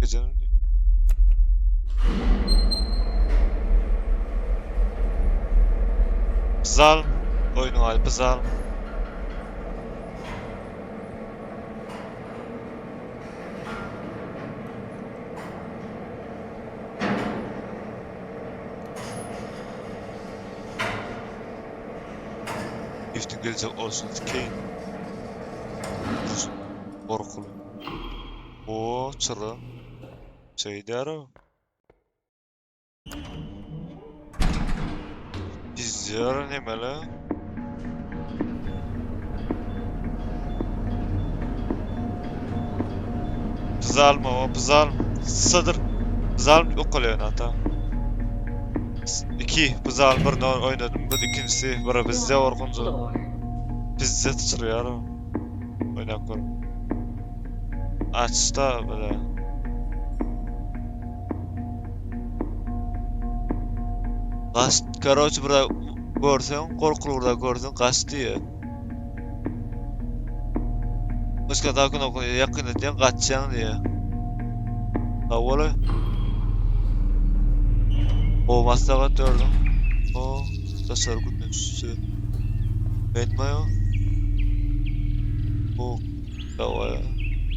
Gecenin Pzal oyunu ady Pzal. Liftiň geljek olsun sikeýin. Gorkuly. O çyra. Şeýdär o. Bizler nemeli? Pzalma o pzalm. Sadyr. Pzalm okalýan ata. 2 pzalm bir oýnadym. Bu ikincisi bir bizde gorkunç. Bizde syçraýar o. Oýnap gör. Açda bile. Gaç, karoç bir görseň, gorkuly bir görseň gaç diýe. Başga da kına yakın diýen gaçýaň diýe. Hawala. O maslahat gördüm. O daşary günden düşse. Benme ya. O Davaya.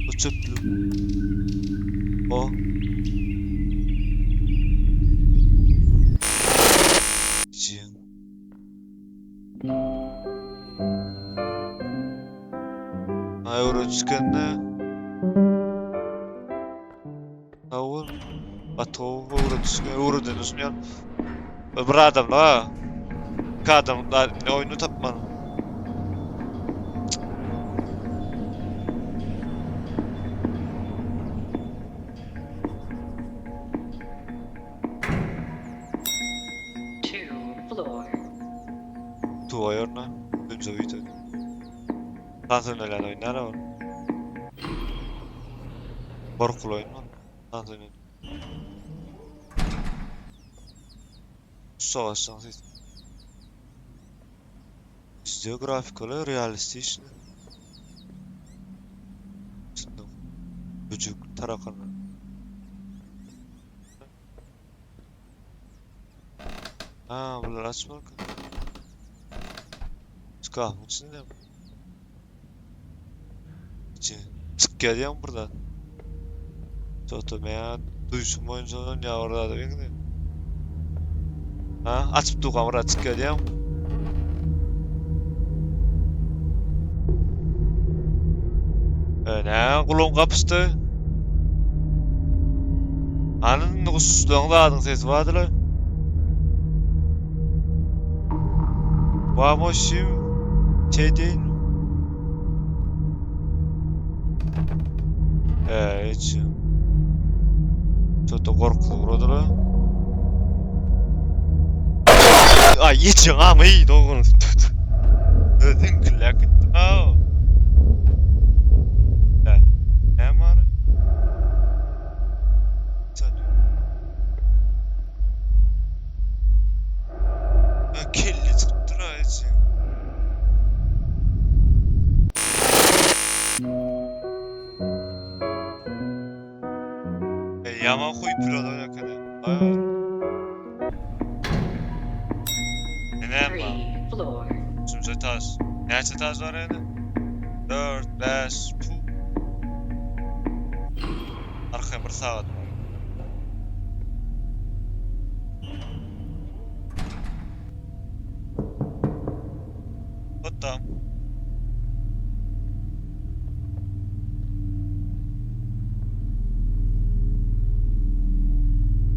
O çöplük. O. Cin. Euro çykanda. Awul. Atow euro düşkän. Euro dönüşmeýän. Bir adam la. İki adam da ne oyunu tapmadım. Two floor. Tuva ýerine. Önce uydu. Tansiyon oyunlar var. Korkulu oyun var. Tansiyon. Savaştan ses. Bizde grafikalar realistичный. Içinde Böcek tarakanlar. Ha bunlar açmadık. Çıkalım içinde mi? İçi. Çık gelýän buradan. Toto men duyuşum boýunça ya orada da beňdi. Ha açyp durgan burada çık gelýän. E, ne gulun kapıştı? Anın guşlaň zadyň sesi bardylar. Vamoşim şey değil. Ee, hiç. Çok da korkulu buradılar. Ay hiç ama iyi doğru. Ödün güllek gittim ha. Ne var? Sen Ya kelle çıktı la hiç. E, yaman huy pilot oynarken. Ay. Ne var? Three floor. Üçüncü etaj. Näçe etaj var yani? 4, 5, pu. Arkaya bir saat var. Hatta.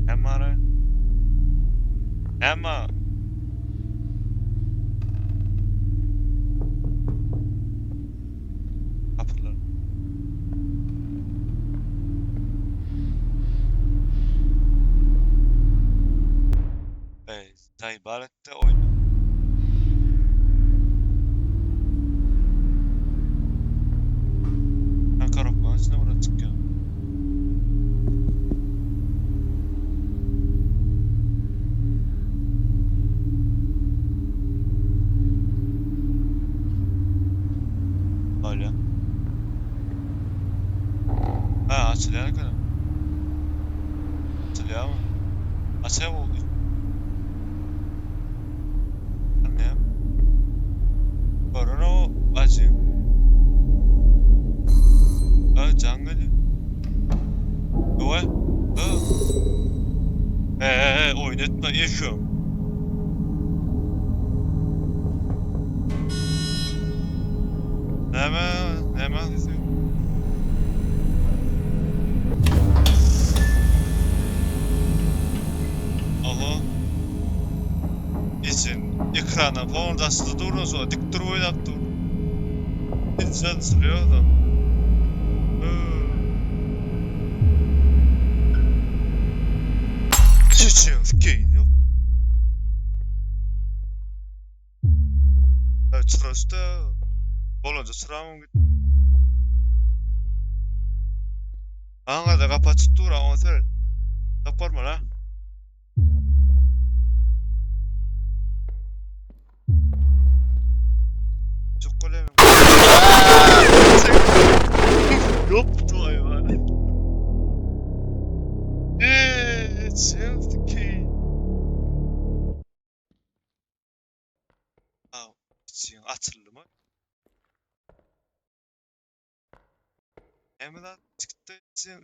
Emma. Emma. Kapılar. Evet, ibarette oyunu. Ben karokmanın içine burada çıkıyorum. Hala. Ha açılıyor kadar. Bolýarmy? Açaý o. Näme? Görün o acı. Ha can geliyor. Oy. Ha. Ee, oynatma yaşıyorum. Näme, näme sesi? Aha. Için ekrana fon daşda dur şo dik durup oýnap dur. Insan sürüyor adam. Çiçeğin sikeyin yok. Çyraşda bolanja çyramam git. Aňa da gapy açyk dur, aňa seret. Taparman ha. Çok kolay. Yok hayvan. Eee, çift Aw, içiň açyldymy? Näme zat çykdy içiň?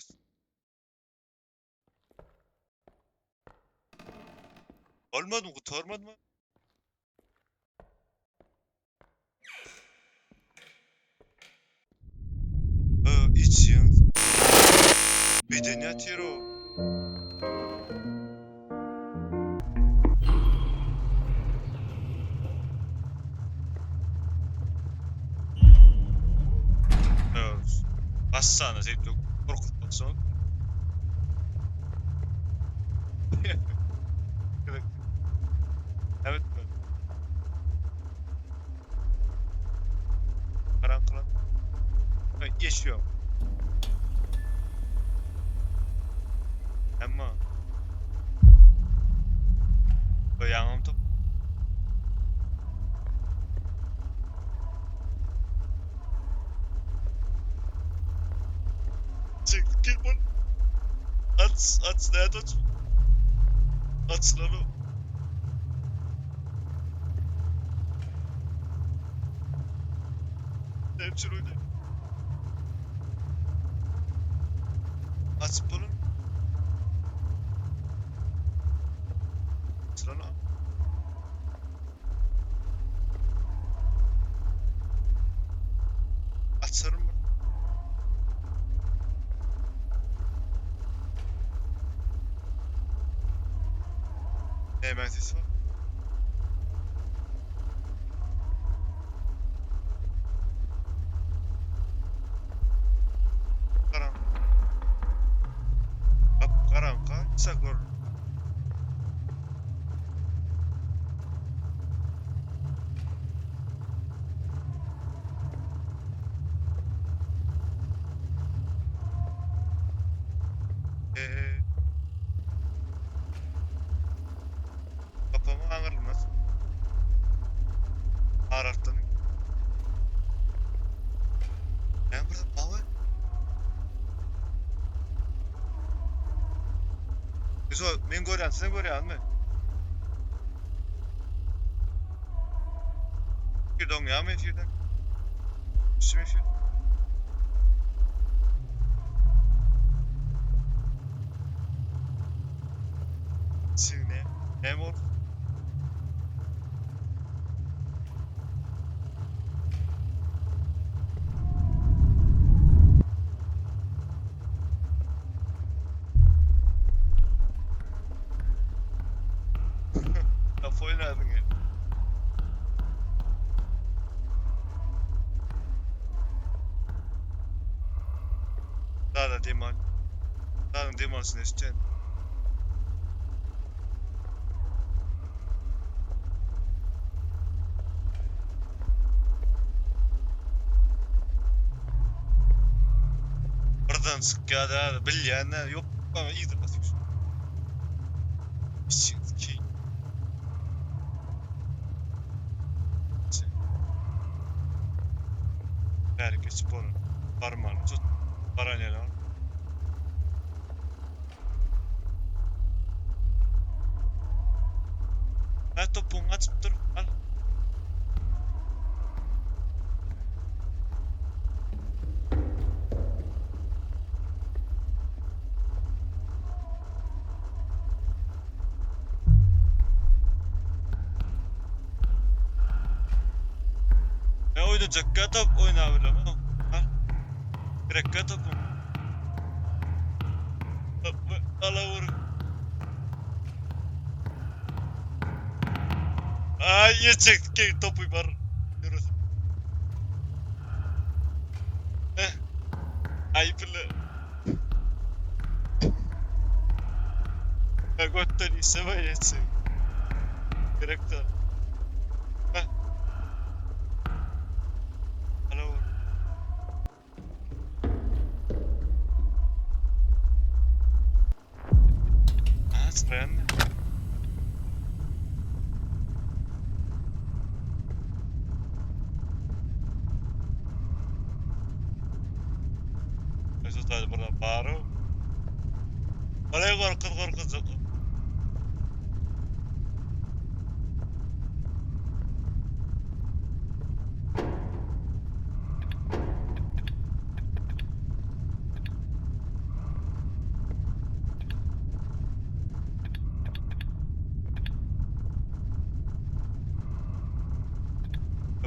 Bolmadymy, gutarmadymy? Içiň. Beden ýatyr o. Evet. Bassana zevkli korkutmasın. Evet. Karanlık. Geçiyorum. Emma. Ýaňam top. Çık gel bul. Aç aç nerede aç? Aç lan o. Hemşire oynuyor. Aç bunu. Aç lan o. Açarım ben. Hemen ses var. Karan. Kap karanka sakor. Ee, Kafamı ağrılmaz. Arartan. Ben burada baba. Biz o men görýän, sen görýänmi? Bir doňýarmy efirden? Düşüm efir. Çiğne. Ne mor? Kafa oynadın ya. Daha da demon. Daha da demonsun eşitçen. Birden çykýar-da, bilýän-de, ýok, ama iýdir basyp. Ki. Bäri geçip bolar. Barmaly tut. Baran ýere. Hä topuň gaçypdyr. Al. Ne oynayacak top oynayabilirim. Al. Gerekkä topum. Ala vur. Ay çektik topu var. Yürü. Eh. Ay pırlı. Götten ise var yetsin. Gerek de. Heh. Ala vur. Ha, странно. Özü burada baro. Oraya korkut korkut.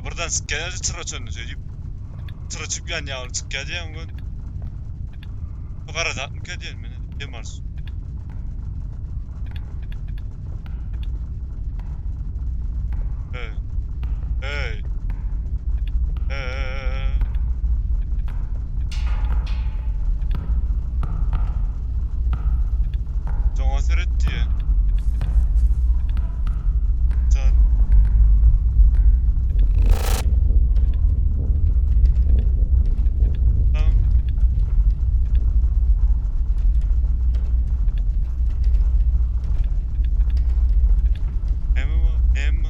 Buradan genelde çıra çönü söyleyip çıra çık yani yavru çık geldi yani bu karada mı kediyen beni demars. Hey. Hey. Hey. Soňa seret diýe. Can. Tamam. Emma, Emma.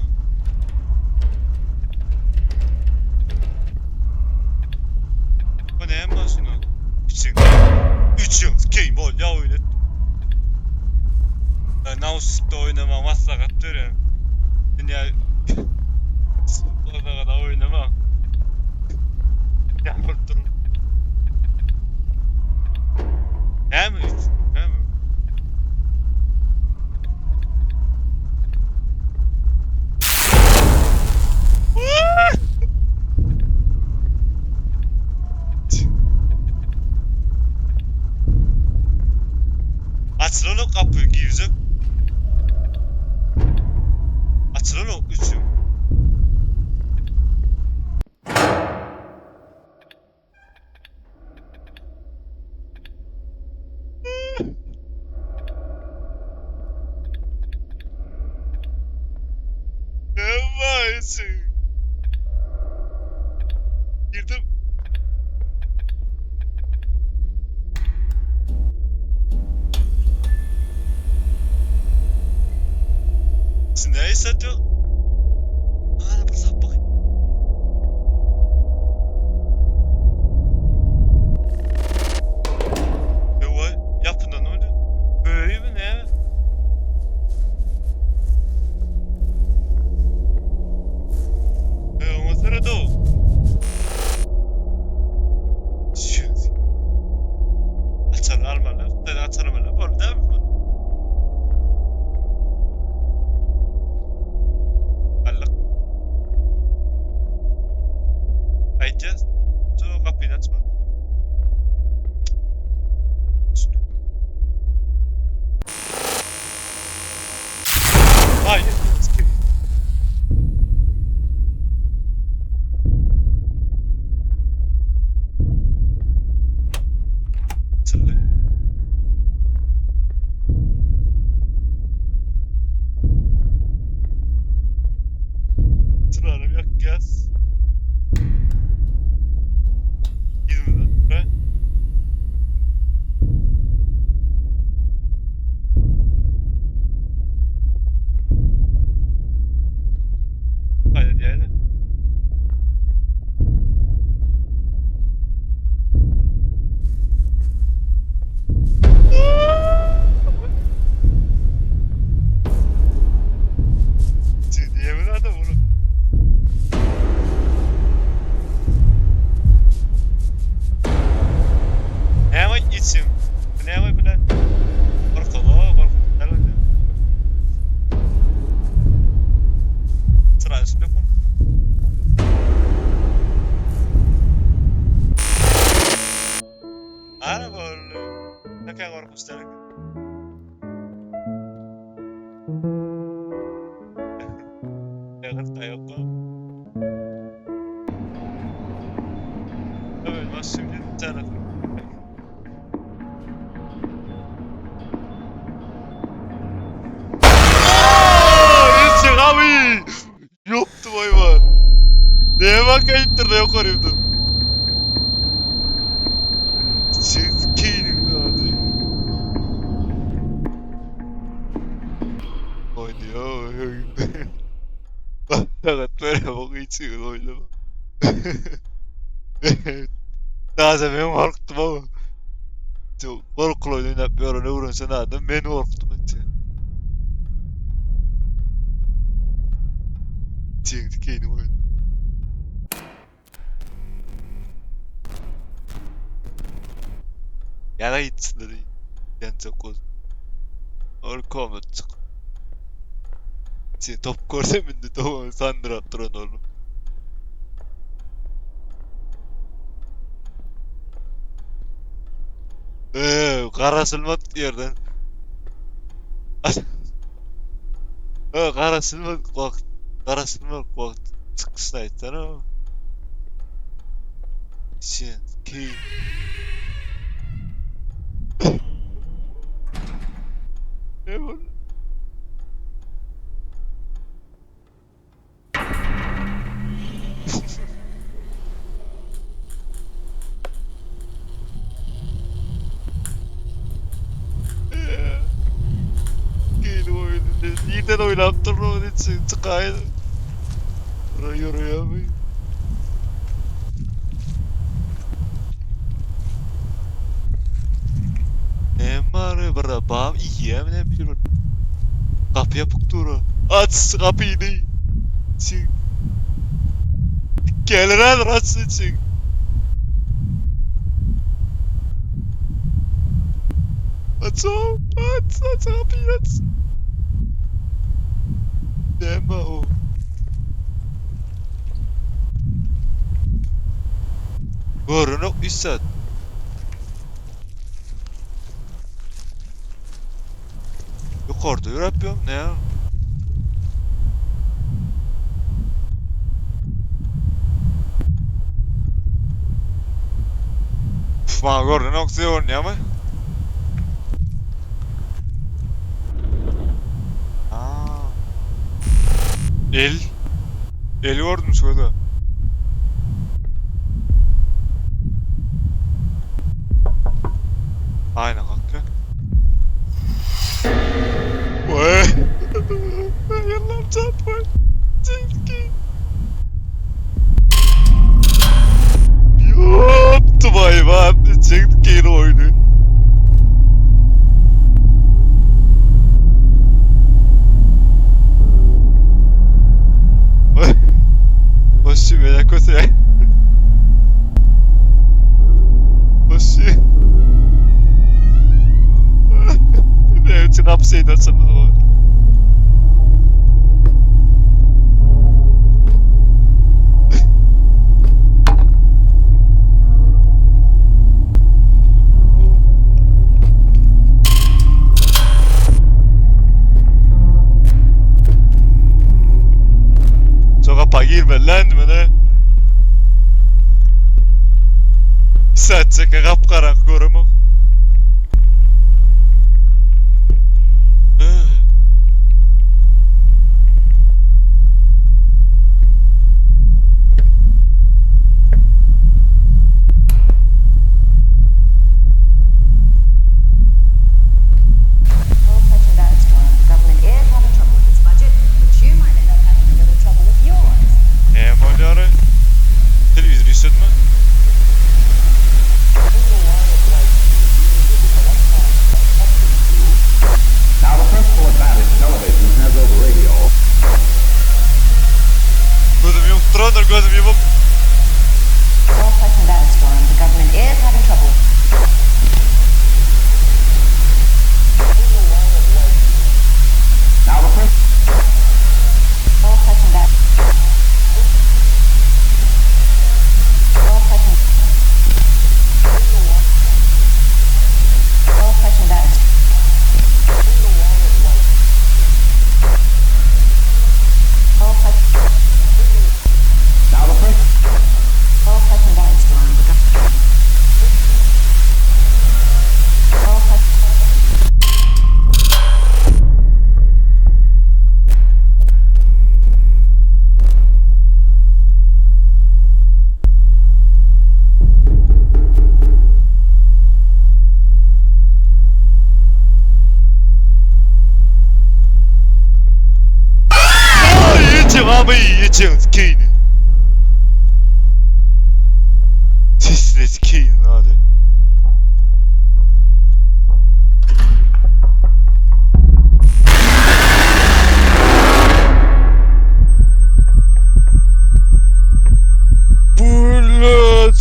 Bu ne Emma şunu? Üçün. Üçün. Game bol ya oynat. Naus'ta oynama maslahat berýän. Dünýä o kadar oynama. Ya dur. Näme? Näme? Açylan o kapıyı girecek. Açylan o üçün. Ne var Girdim. Siz ne satıyor? Ana bir sap bakayım. Ewa, yapın ne oldu? Böyle mi ne? E, ona sırada o. Açar almalı. Ben açarım öyle. Bu arada mi? Gorkunç däl eken. Evet, başlayalım bir tane. Aa, abi. Yoktu hayvan. Neye bak ayıptır da yok arıyordum. Çirkinim abi. Oynuyor. Fakat böyle bak hiç oynama. Daha da ben korktum ama. Çok korkulu oyun yapıyor ne vurun sen adam ben korktum. Çirkinim oyun. Yana gitsin dedi. Yanacak olsun. Orkom çık. Sen top görsem indi topu sandırap duran oğlum. Garaşylmadyk ýerden. Garaşylmadyk wagt, garaşylmadyk wagt çykyşyny aýtsana. Sen keýin. Ne boldy? Keýin oýny. Nirden oýlap durun içi çykaýyn. Ýörýärmi? Ne var bir bam iýem ne bir. Gapy ýapyk dur. Aç gapyny. Çık. Gelir aç çık. Aç o. Aç aç kapıyı aç. Näme o? Görünok üstad. Yukarıda ýörep ne ya? Maňa görünok size görünýärmi? Aa. El. El gördüm şurada. Aynen kanka. Vay. Yallam çarpma. Çizgi. Yaptım hayvan. Çektik yeni oyunu. Hoşçu merak etme. Hoşçu. Ne için hapseydi açıldı o. Çok girme lan bana. Saat çeke kapkarank görümük. Full question about storm. The government is having trouble with its budget, but you might end up having a little trouble with yours. Ne bolýar? Telewizor işletme. Now, the principal advantage television has over radio Gözüm yumuk durandyr, gözüm yumuk. Full question about storm. The government is having trouble. Now, the prin- Full question about. Full question. Full question about. Içiň abi, içiň sikeýin. Sesine sikeýin hadi. Блядь,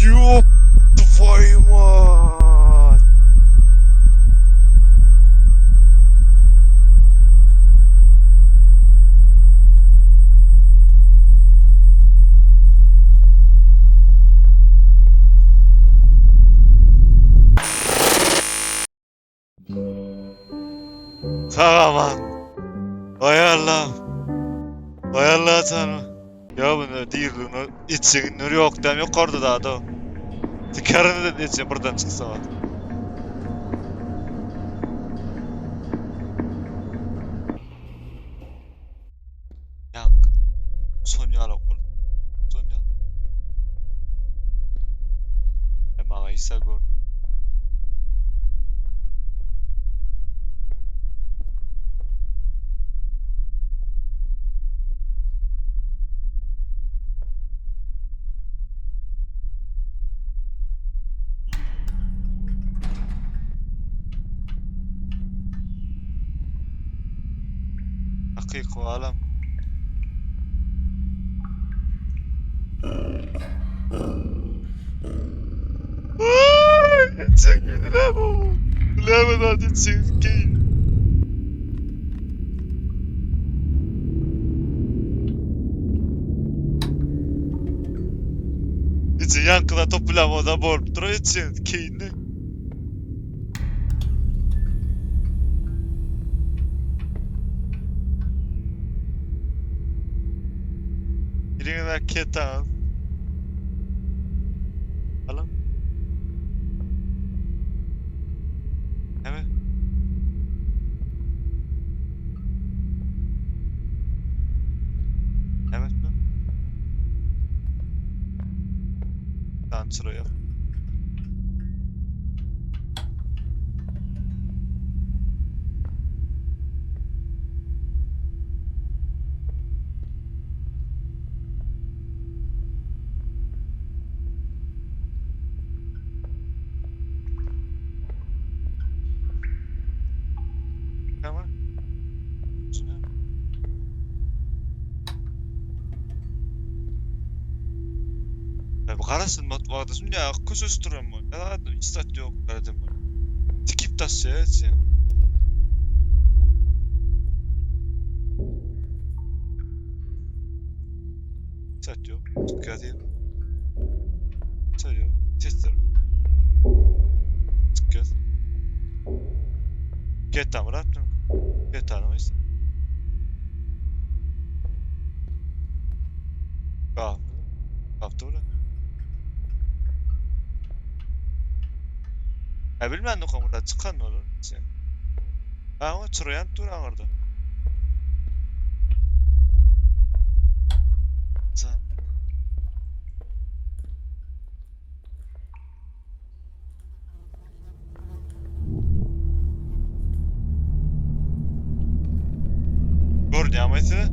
ёб твою мать. Sag aman. Aý Allam. Aý Allah tanrym. Ya bunu dirligini içigin nur yok dem yukarıda da da. Tikerini de içi buradan çıksa var. Yankı. Son yalak oldu. Son yalak. Ema İsa gör. Hakyky alam. Çekil. İçin yankıda toplam o da bolup durar için keyini. Birine ketan. Alın. Evet. Evet mi? Tamam sıraya. Tamam. Ya bu karasın matbaada ya kösöstürem bu. Ya istat yok dedim bu. Tikip taşça sen. İstat yok. Çıkıyor. Çıkıyor. Sesler. Çıkıyor. Get amra. Get anı Gap. Gapda bile. Ya bilmem ne komurda çıkan olur. Sen. Ha o çırayan dur ağırda. Sen. Görünüyor ama ise.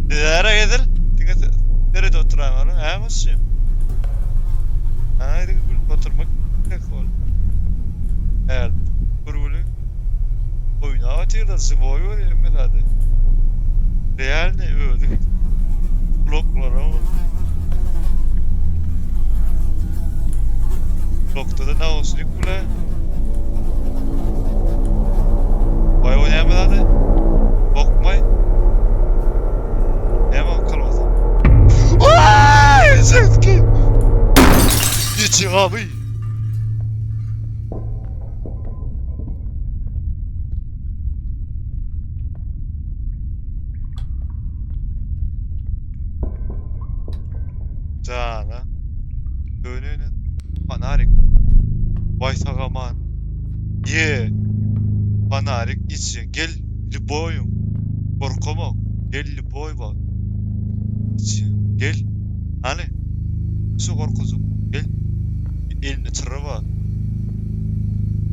Nereye gelir? Diňe nerede oturan var? Ha mısın? Ha, gülüp oturmak tek ol. Eğer kurulu oyuna atıyor da zıboy var ya hadi. Real ne öldük. Bloklar ama. Blokta da ne olsun ilk bile. Vay o ne hadi. Bokmay. Ne var kalmadı. Ay, Zetki. İçin abi. Jana. Dönüne. Fanarik. Vay sagaman. Ye. Fanarik için. Gel liboyum. Korkama. Gel liboy bak. İçin. Gel. Hani? Şu korkuzuk. Gel. Elinde çyra bar.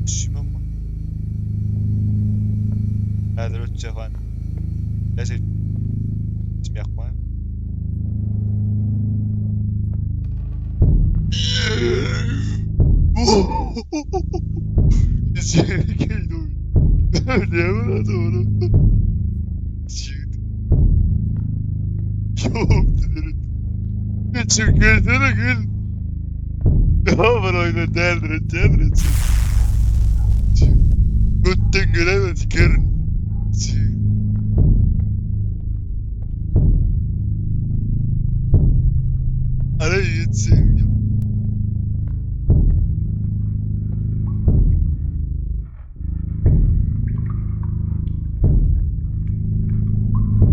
Düşünmem ben. Häzir ötjek han. Neyse. Kim yakma? İçeri girdi oyun. Ne var onu? Çıktı. Yok dedim. Geçim gülsene gül. Ne var oyunu deldir deldir. Götten gülemez görün. Ara yetsin.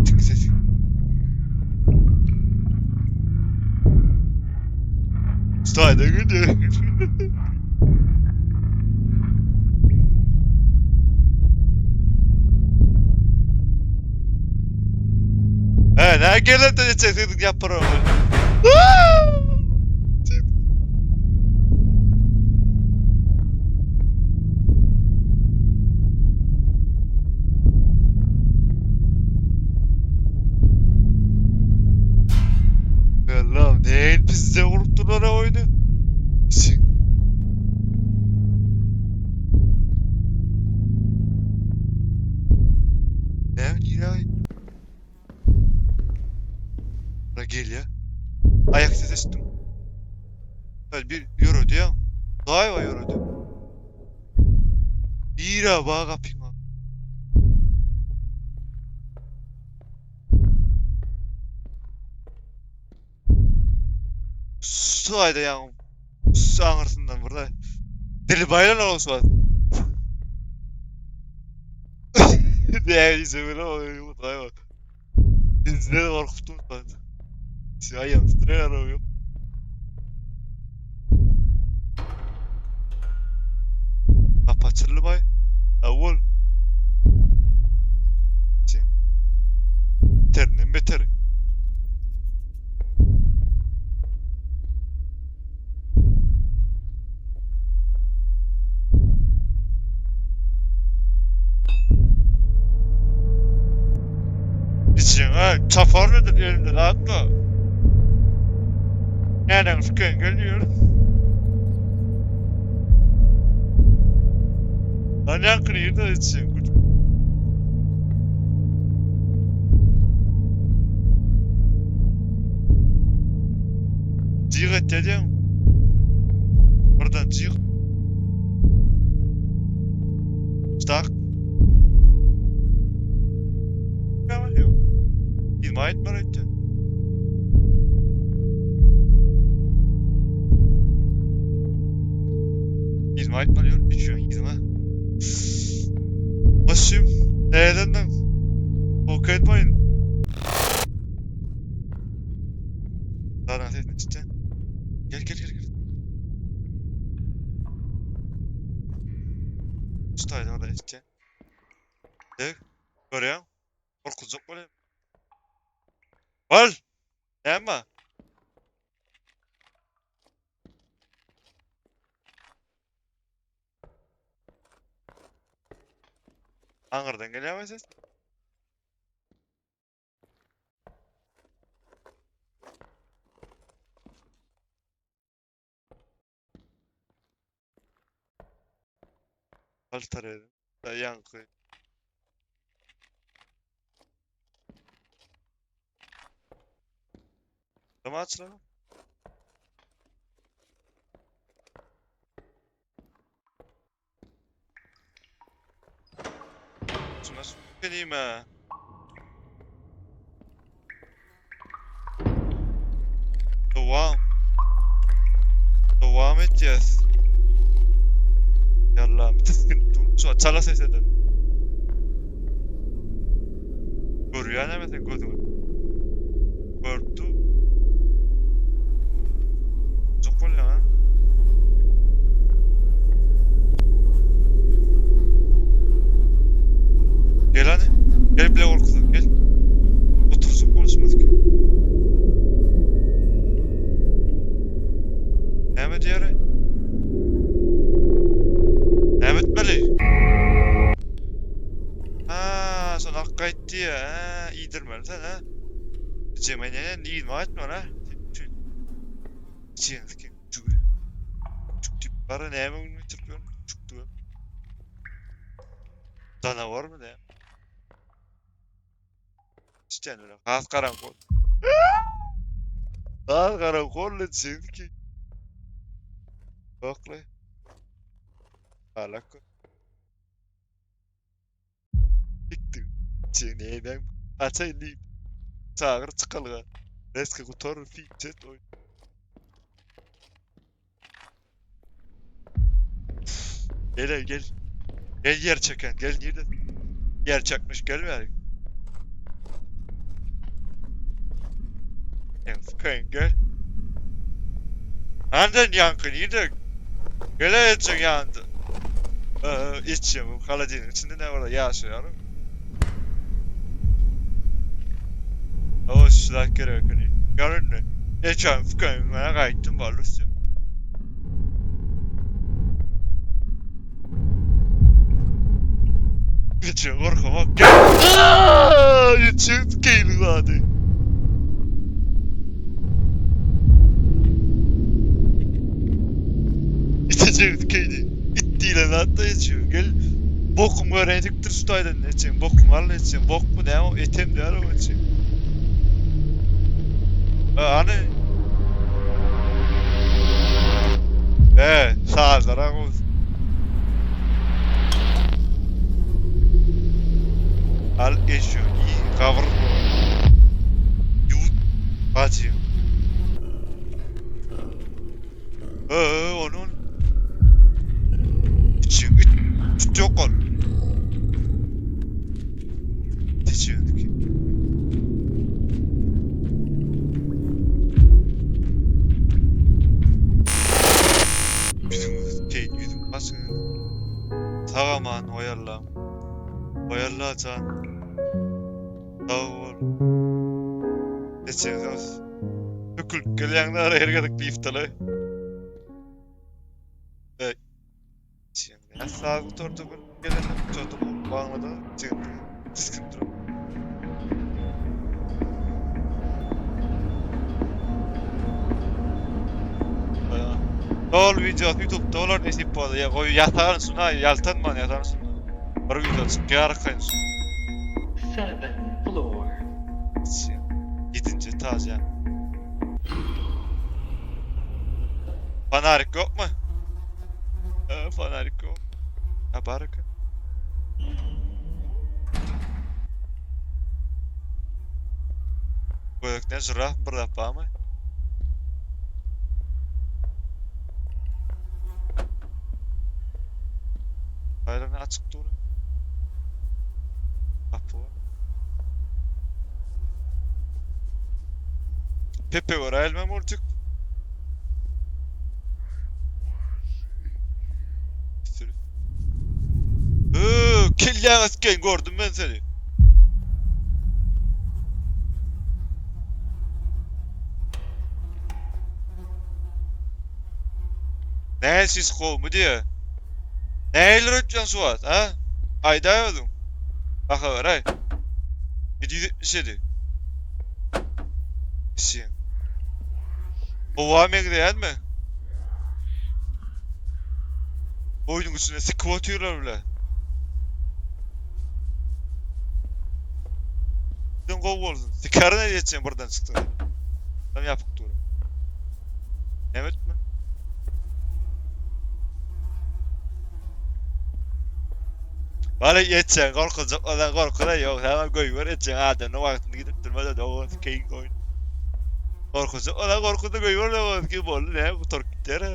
Çık sesi. Stayda gidiyor. He ne gelip de çektik yaparım. Allah'ım ne bizde vurup duruyor oyunu. Sik. Ne yine Buna gel ya. Ayak sesi eşittim. Bir ýöredi ya. Daýwa ýöredi. Bira bak gapyňa. Su aýda ýaň. Su aňyrsyndan burada. Dili baýlan olsun. Diýýär, böyle oluyor. Daýwa. Bizde korkuttum ben. Ayağım titriyor yok. Kapı açıldy bay. Awol. Beterinden beteri. İçine çapar nedir elimde atla. Nereden sıkın geliyor. Lan yankını da için. Jyg etýär Birden jyg. Stark. Ýok. Ýigirmi aýtmar aýtýan. Ýigirmi aýtmar ýok, içiýän ýigirmi. Başym, nädendim? Ok etmeyin. Zaten sesini çiteceksin. Gel gel gel gel. Şu taýda orada içeceksin. Dek, görýäň? Gorkuzjak bolýar. Bol! Näme? Aňyrdan gelýärmi ses? Altar edin. Ýaňky. Tamam açılalım. Şuna geleyim ha. Dowam. Dowam etýäs. Ýallam. Şu çala ses eden. Görýän hem sen gözüňe. Gördü. Çok bolýar ha. Gel hadi. Gel bile korkuzun gel. Otursun konuşmadık. Näme diýär? sen ha? Jeme ne niyim aýtma ha? Sen kim çügü. Çük tip bara näme gün getirip ýörün? Çük diýip. Canavar mı ne? İşte öyle. Has karakol. Has karakol çünkü. Bakla. Alaka. Dikdim. Çiğneyden açayım deyip. Çağır çıkalga. Reski gutar fiçet oy. Gel gel. Gel yer çeken gel nerede? Yer çakmış gel ver. Yankın gel. Nereden yankın nerede? Gel etsin yandı. Ee, içim halacının içinde ne var ya yaşıyorum. O silah gerek hani. Görün mü? Geçen fıkayım ben gayettim varlısı. Geçen korkma gel. Aaaa! Geçen gelin hadi. İçeceğim keydi. İt değil hatta içiyor. Gel. Bokum öğrendiktir şu taydan ne için. Bokum var ne için. Bok mu ne o etem diyor o için. Hani He, sazlara koy. Al geçiyor. İyi kavur. Yut. Acı. Ee, onun için çok ol. Geçiyorduk. Yüzüm şey yüzüm basın. Sağaman oýalla. Oýalla jan. Sag bol. Geçeňiz. Hökülip gelýäňde ara her gezek liftele. Ey. Ya sağ gutardy bu gelende gutardy bu baňlada tiskinip durup. Ol video YouTube'da olar nesip bolsa. Ya goý ýatagan üstüne ýaltanman ýatan üstüne. Bir video çykýar arkaýyn üstüne. Seventh floor. Ýedinji etaj ýa. Fanarik ýokmy? Ee, fanarik ýok. Ha bar eken. Bu ne žiraf bir zat barmy? Gaýraň açyk dur. Gapy bar. Pepe göräýelmem bolçuk. Sürü. Öö, kelläňe sikeýin gördüm men seni. Näl siz gowmy diýe. Näler ötýän şu wagt, ha? Aýdaý özüň. Baha beräý. 777. Işiň. Howa meňzeýänmi? Boýnuň üstüne sikip otyrlar bile. Sen gowy bolsun. Sikaryna ýetjek birden çykdyň. Tam ýapyk dur. Näme etme? Bana ýetjek gorkuzjak bolsaň gorkuz-a ýok, saňa goýber etjek adamyň wagtyny gidip durma-da dogan keýin goýun. Gorkuzjak bolsaň gorkuz-da goýber dogan ki boldy näme gutaryp gitýär.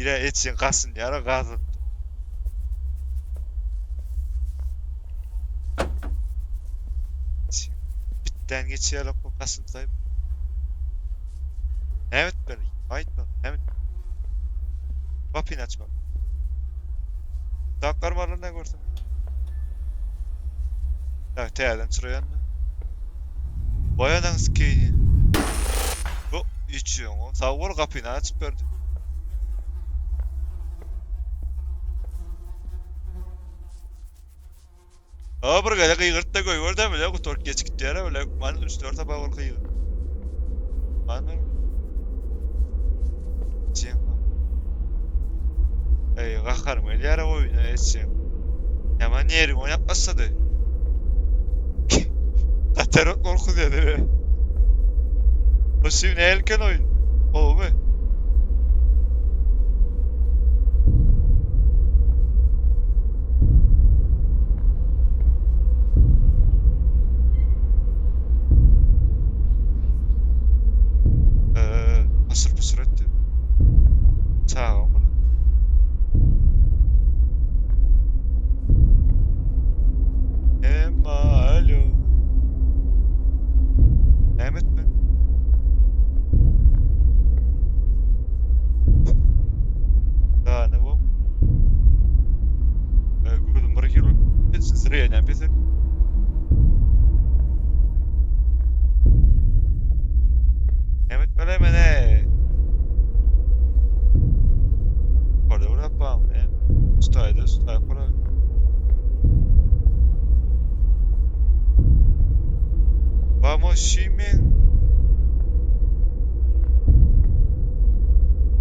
Ýa etjek gasynýar gazyn. Bitden geçýär bu gasynsaý. Näme etmeli? Aýtma, näme? Gapyny açma. Daklar barlar ne görsün? Ya täzeden çyraýan mı? Vay anaň sikeýini. Bu içiýoň o. Sag bol gapyny açyp berdi. A bir gezek gygyrt-da goýber-de bile gutaryp geçip gitýär bile. Man 3-4 sapar bol gygyr. Man Çeň. Ey gaharym gelýär oýuna etseň. Ýaman ýerim oýnap başlady. Gatar gorkuzýar be. Bu şimdi erken oyun. Gowumy? Ee, pasır pasır etdi. Çagam burada. Emma alo. Näme etme? Daha ne bu? Gördüm bir kilo zreniýa pes et. Näme etmeli mene? Orada bırak bana ne? Stayda stay para. Vamos Şimen.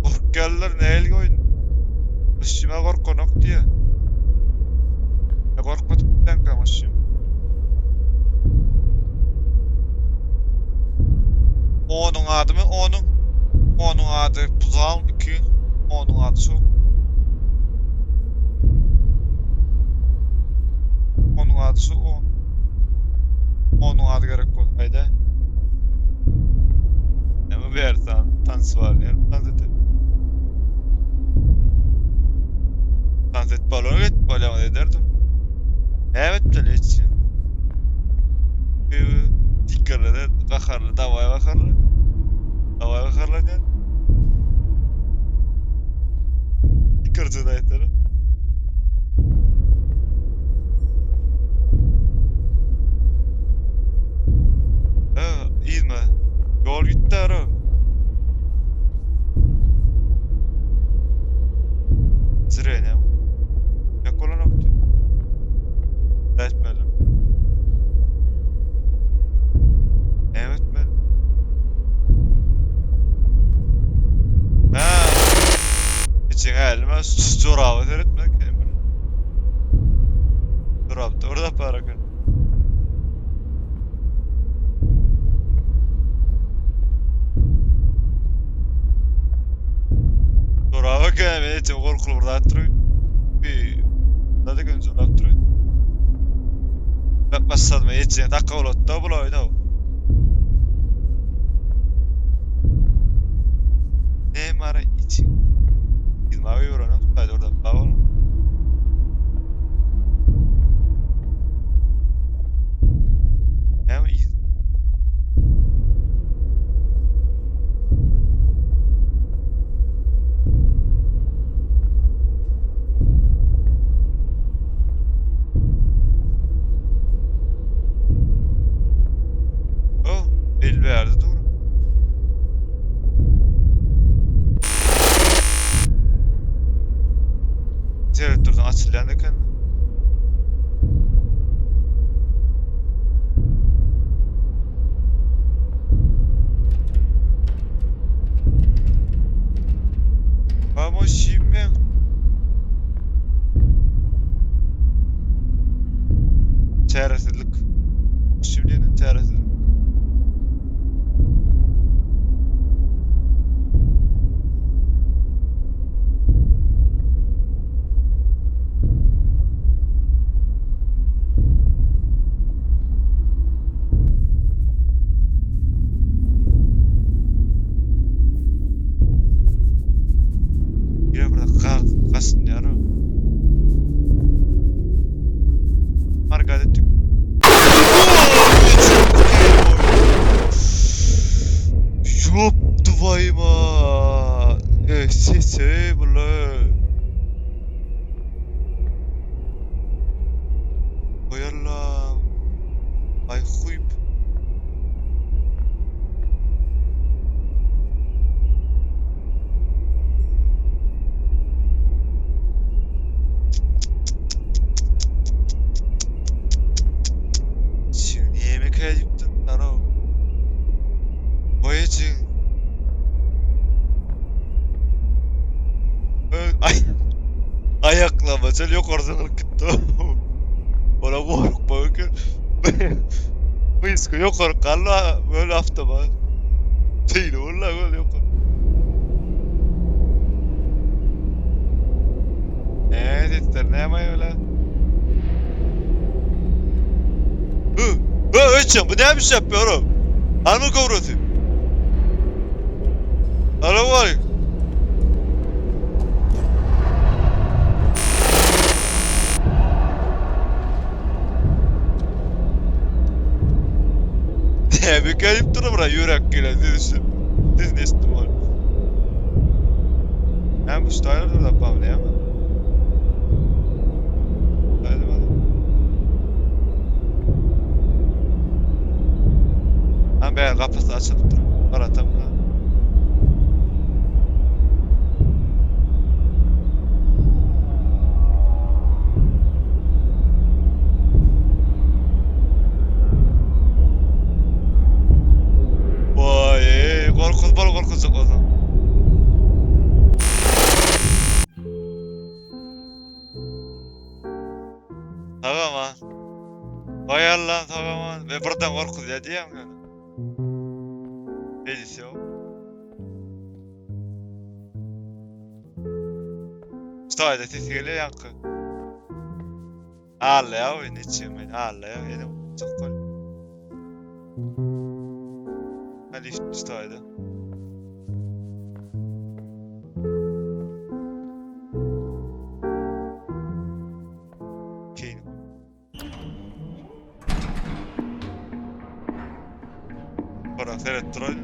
Gorkýarlar nähili oýun? Şime gorkanok diýýär. Gorkmadyk bilen maşyn. Onuň adymy? Onuň Onuň ady Puzal 2. Onuň ady şu. Onuň ady şu. On. Onuň ady gerek boldy. Hayda. Näme bersen tans var ýer tans et. Tans et balon et balon ederdim. Näme etmeli hiç. Dikkarly gaharly dawaya gaharly. Dawaya gaharly diýen. Dikkarly daýtary. Ha, iyme. Ýol gitdi ara. Zirene. Ýok bolanok diýip. Etmeli. Näme etmeli? Ha. Içiň elime joraba seretmek. Jorapda orada para kön. Joraba kön, içim korkulu burada duruyor. Bir da kön jorap duruyor. Bak başladım, içine dakika olatda bul oyna. Ne mara içi. Gitmeye yoran, hadi orada bakalım. Näme iz? Oh, el verdi doğru. Jeneratörden açylýan eken. Vamos men. Çäresizlik. Şimdi çäresizlik. Çel ýokary zyňylyp gitdi. Ola gorkma eken. Myska ýokary galdy, böyle awtomat. Şeýle boldy, böyle ýokary. Ne sesler, näme öyle? Hı, hı, öçüm, bu näme iş yapıyor oğlum? Alma kowrasy. Araba var. Näme gelip dur bura ýürek gelen siz siz ne istim ol. Näme bu ştaýlar da bam näme? Hadi bakalım. Ha be kapısı açılıp dur. Baratam ha. Vay ey, korkuz bol korkuzcuk o zaman. Tamam ha. Vay Allah tamam ha. Ve buradan korkuz ya diyem yani. Delisi o. Staýda sesi gelýär ýaňky. Alla ya indi içim alla ya elim çok gol. Ha lift staýda. Keyin. Para seret duran.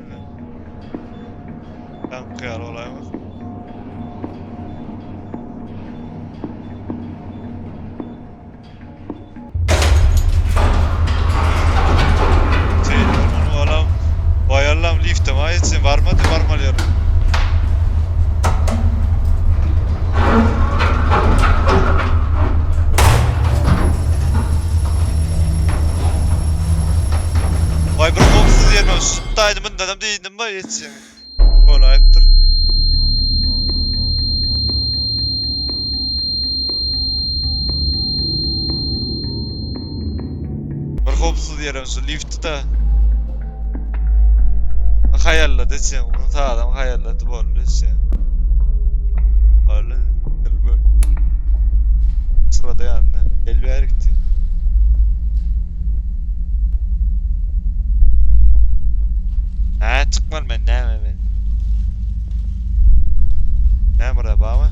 Ýaňky ýaly bolaýmasyn. Şeyler bunu alam. Vay Allah'ım lifte ma etsin varmadı varmalı yer. Vay bir howpsuz ýer men şutdaýdym mundanam diýdim ba etsin. Bolaýypdyr. Bir howpsuz ýerem şu liftde. Haýallady etsin. Bunu sağlam haýallady boldy etsin. Boldy. Sırada ýanynda. El bärik diýdi. Hä, çykman men näme men. Näme burada bamy?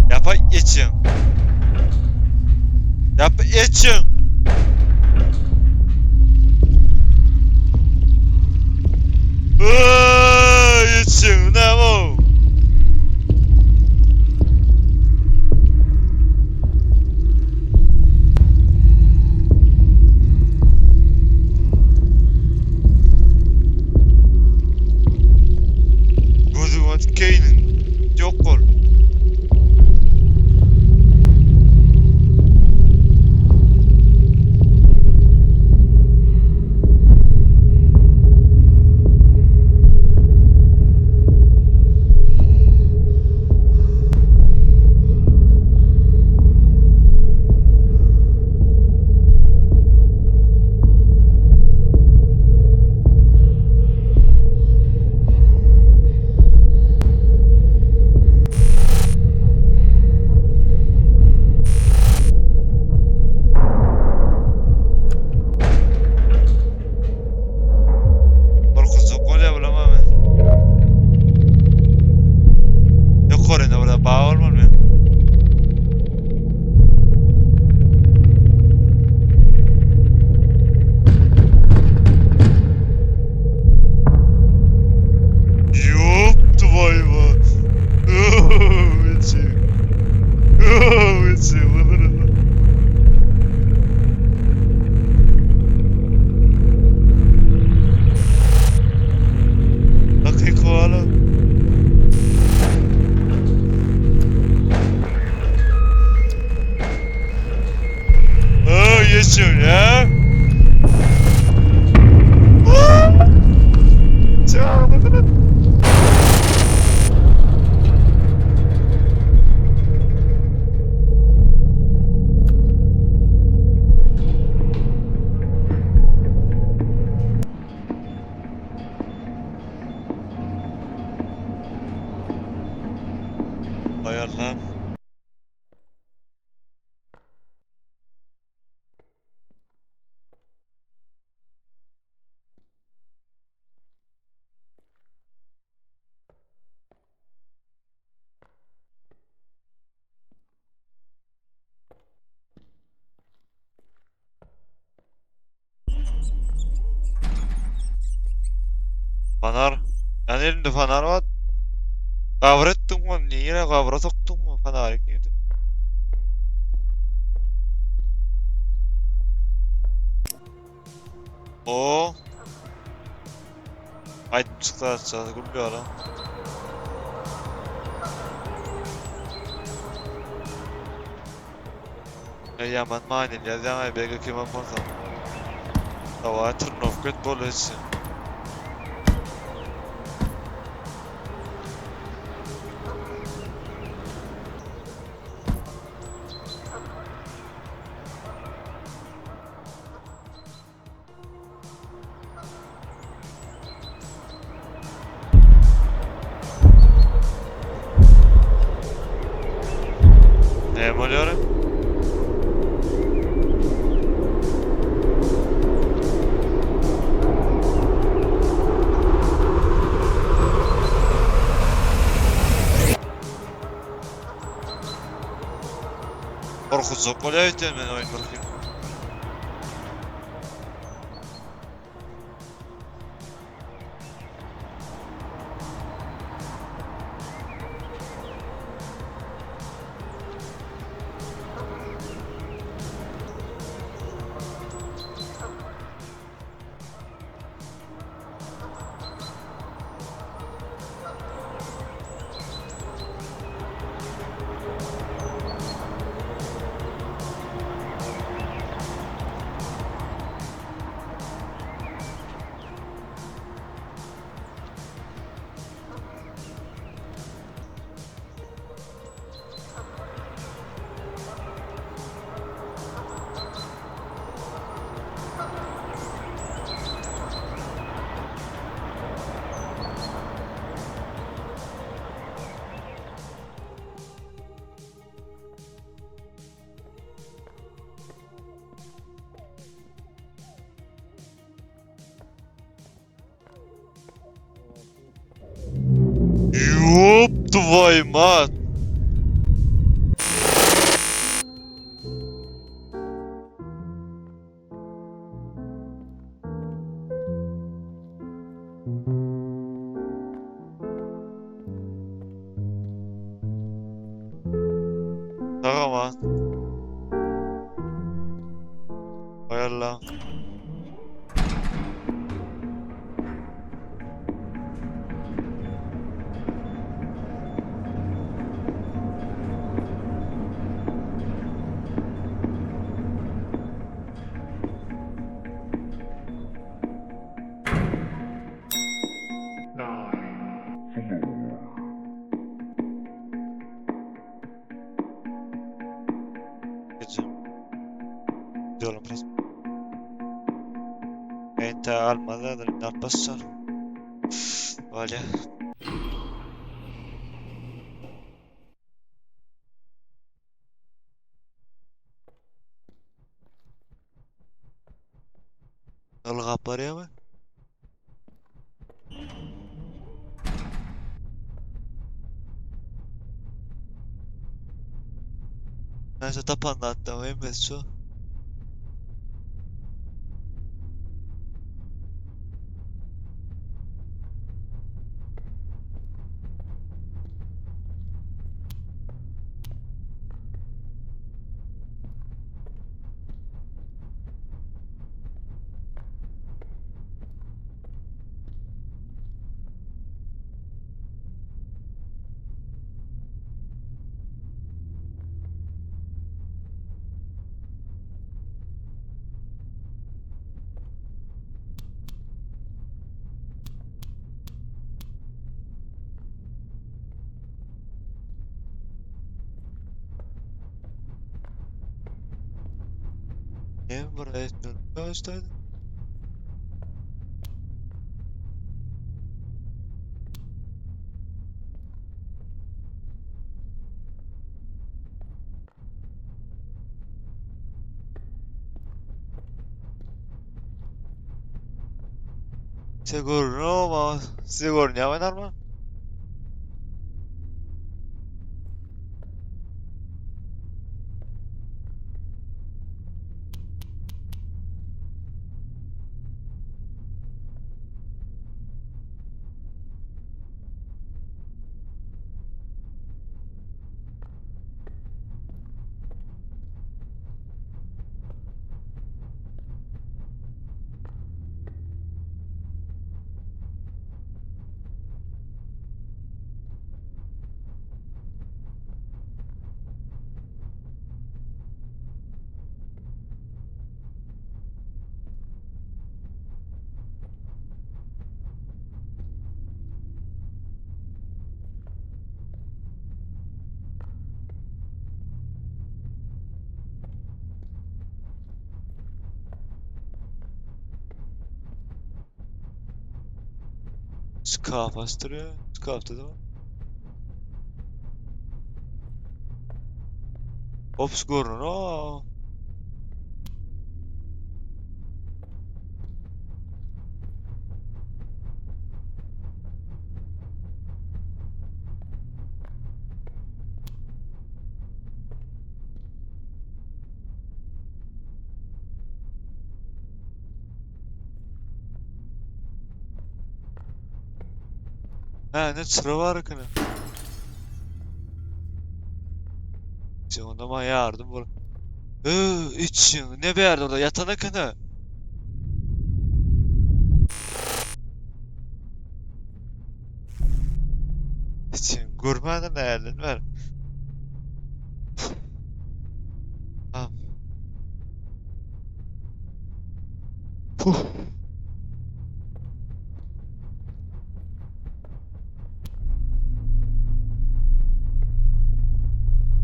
Ýapa içiň. Ýapa içiň. Aaaa, içiň näme o? Gözüňe tikeýin. Ýok bol. Aý Allam. Fanar. Yani elimde fanar var. Gabra ettin mi? Nire gabra soktun mu? Fanary nirde? O. Aýdym çyksa açjak gülýär ha. Ey ýaman manyly ýazýaň aý BG kimem bolsaň. Daway trnowka et bol etsin. Näme bolýar? Gorkuzjak bolýar öýtýän men oýun birki. Ёб твою мать! Tamam. Hayırlı. Gece. Diyorum biraz. Ente almadı da basar. Vale. Ylgap barýarmy? Näçe tapanda atdam emes şu. Näme bir etmiyorum. Başladı. Size görünüyor Size görünýär mi normal? Skaf astırıyor. Skaf dedi mi? Ops görünür. Ha ne sıra var akını. Onda ma yardım bol. Için ne berdi orada yatan akını. İçin görmedin ne ver. Tamam. Puh.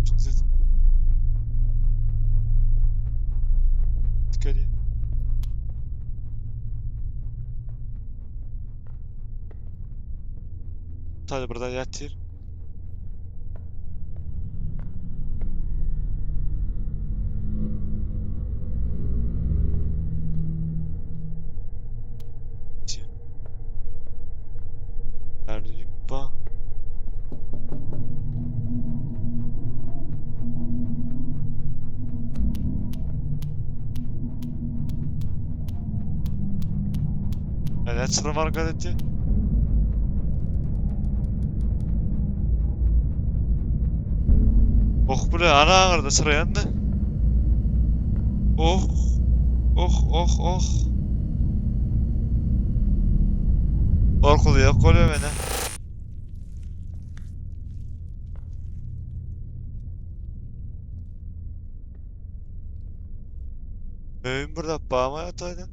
Çok ses. Dikkat edin. Hadi burada yatır. Nerede yuppa? Evet sıra var etti. Oh bu ne? Ana ağırda sıra yandı. Oh. Oh oh oh. Korkuluyor koyuyor beni. Öğün burada bağıma yataydı.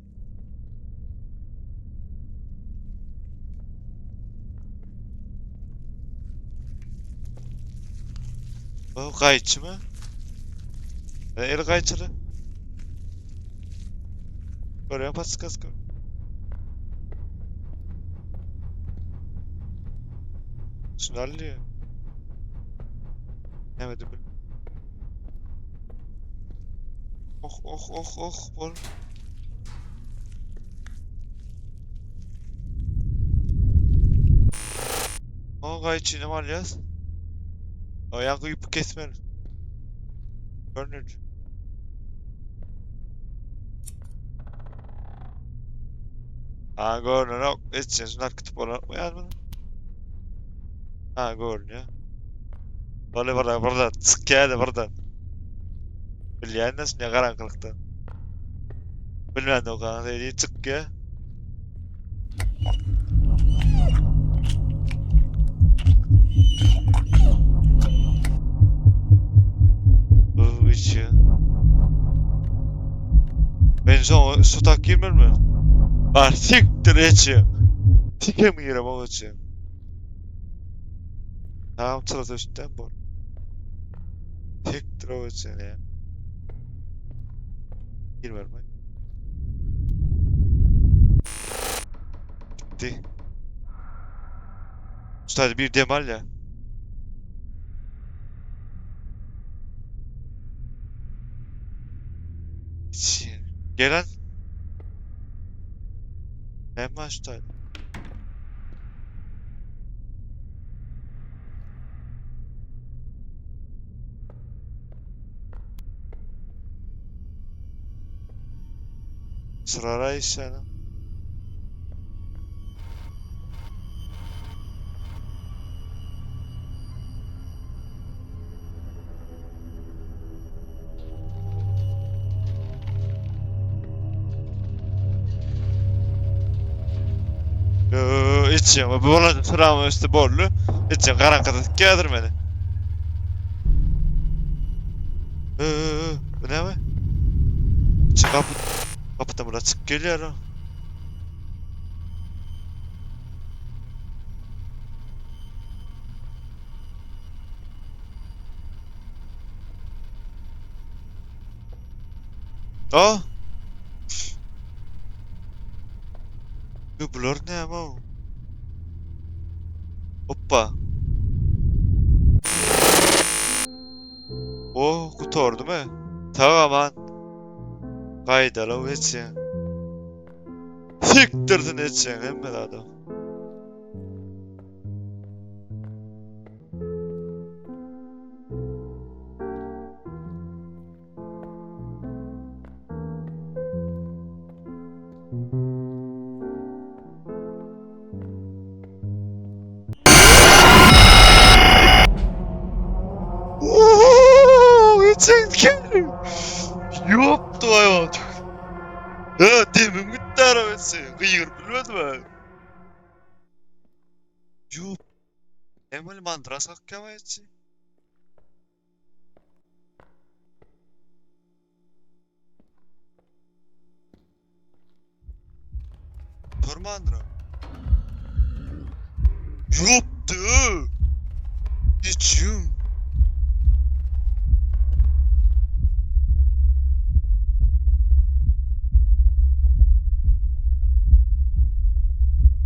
O kayıtçı mı? El kayıtçılı. Görüyor musun? Şunu alıyor. Demedim. Oh oh oh oh. Bol. O kayıtçı ne var yaz? Ayak ipi kesmeli. Görünür. Ha görünür. Hiç şunlar kütüp olarak mı yani? Ha görünüyor. Böyle burada burada çık geldi burada. Bilýän nasıl ne karanlıkta. Bilmän o kadar değil çık ya. Bu içi. Ben son su tak girmir mi? Artık içi. Tike mi girem o içi. Tamam sırası üstten bor. Siktir o içi ya. Girmir mi? Gitti. Sadece bir demal ya. Gelen. Ne maçtaydı? Çyrara işýän. Içýän, bu bolan sıram üstü boldy. Içýän garaňkyda tikýädir meni. Bu näme? Içi gapy gapydan bula çykyp gelýär. Aa! Bu bular näme o? Hoppa. Oh, gutardymy? Sag aman. Gaýdalaw geçýän. Sikdirsin etjeň hemme zada. Ýokdy aýwan. Ha, demim gitdi arabasy. Gygyryp bilmedim ha. Ýok. Emel mantra sakýama etsi. Görmändir. Ýokdy. Içim.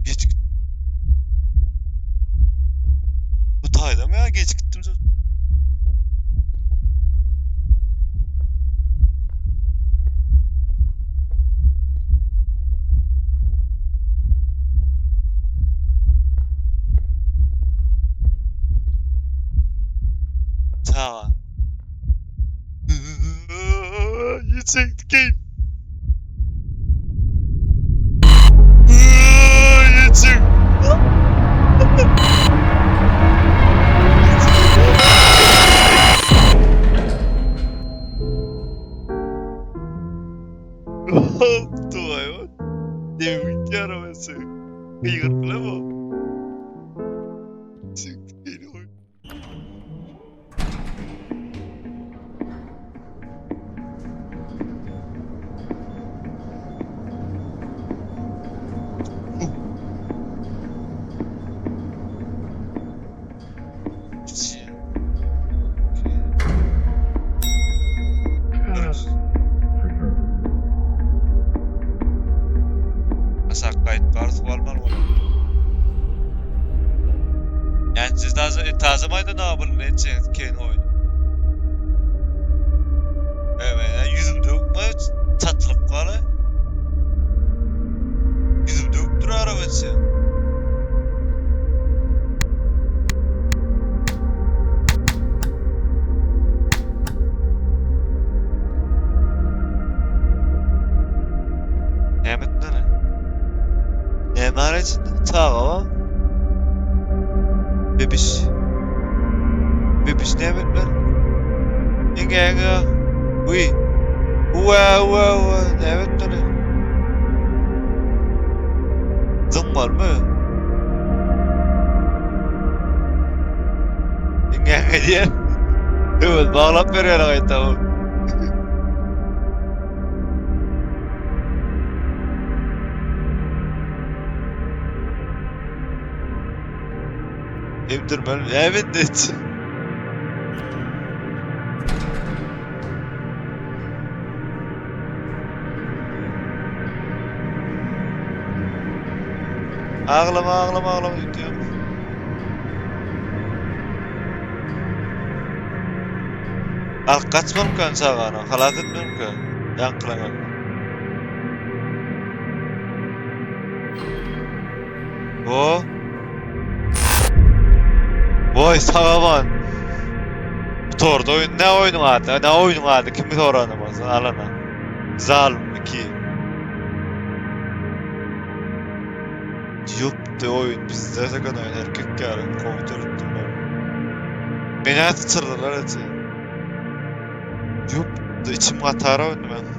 Geç Bu taýda mı ya geç gittim söz. Tamam. Çektik. Geçin. Yaptı hayvan. Demin arabası. Kıyırtma mı? Çıktı geliyor. Aşak gaýyt bar suw almaly bolar. Yani siz taze, taze maýda nabyl ne etjeňiz keyin oýun. Evet, yani yüzüm dökme çatlyk bar. Yüzüm döküp dur arabası. Näme etmeli? Näme ar içinde? Çaga bar. Bebiş. Bebiş näme etmeli? Enge enge. Uy. Uwa uwa uwa. Näme etmeli? Zyňmalymy? Enge enge diýen. Evet, baglap berýär gaýta bu. Emdirmeli. Evet net. Aglama aglama aglama diýip. Al kaçmamkan çagany, halas etmemkan. Ýaňkylaňa. O. Voy sagaman. Torda oyun ne oyunun adı? Ne oyunun adı? Kimi soranım olsun alana. Zalım 2. Ýupdy oýun bizde seken oýun erkek ýaly gowy döretdim ben. Menä syçyrdylar eti. Ýupdy içim gatar oýundy men.